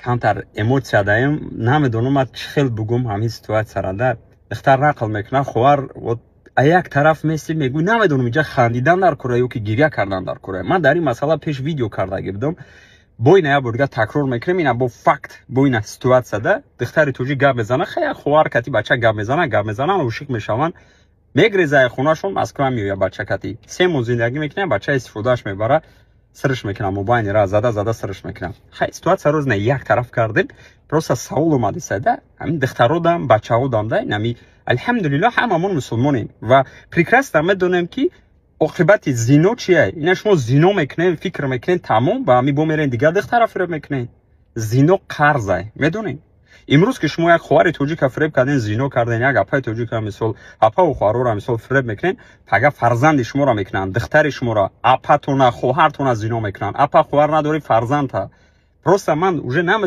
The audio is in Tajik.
Камтар эмоция даем, намедонам ман чӣ хел бугум ҳамин ситуатсияра да. Духтар нақл мекунад, хоҳар. Вот а як тараф мести, мегӯй, намедонам, инҷа хандидан дар кора ё ки гиря кардан дар кора. Ман дар ин масъала пеш видео кардаги будам, бо ина як бор дига такрор мекунем. Ина бо факт, бо ина ситуатсия да духтари тоҷик гап мезана. Хай, хоҳар кати бача гап мезана, гап мезанан, ошиқ мешаванд, мегреза хонашон, Москва меояд, бача кати 3 моҳ зиндагӣ мекунад, бача истифодааш мебара, сирш мекунам, мобайни ра зада зада сирш мекунам. Хай, ситуатсия роз на як тараф кардем, просто савол омадиса да ҳамин духтародам, бачаҳодам да. Инами, алҳамдулилло, ҳамамон мусулмонем ва прекрасно медонем, ки оқибати зино чия. Ина шумо зино мекунем, фикр мекунем, тамом, ба ҳами бо мерен, дигар духтара фиреб мекунем. Зино қарзай, медонем. Имрӯз ки шумо як хоҳари тоҷика фиреб карден, зино карден, як апаи тоҷика, мисол, апаву хоҳарора, мисол, фиреб мекунен, пага фарзанди шуморо мекунанд, духтари шуморо, апатона, хоҳартона зино мекунанд. Апа, хоҳар надорӣ, фарзандта. Просто ман уже наме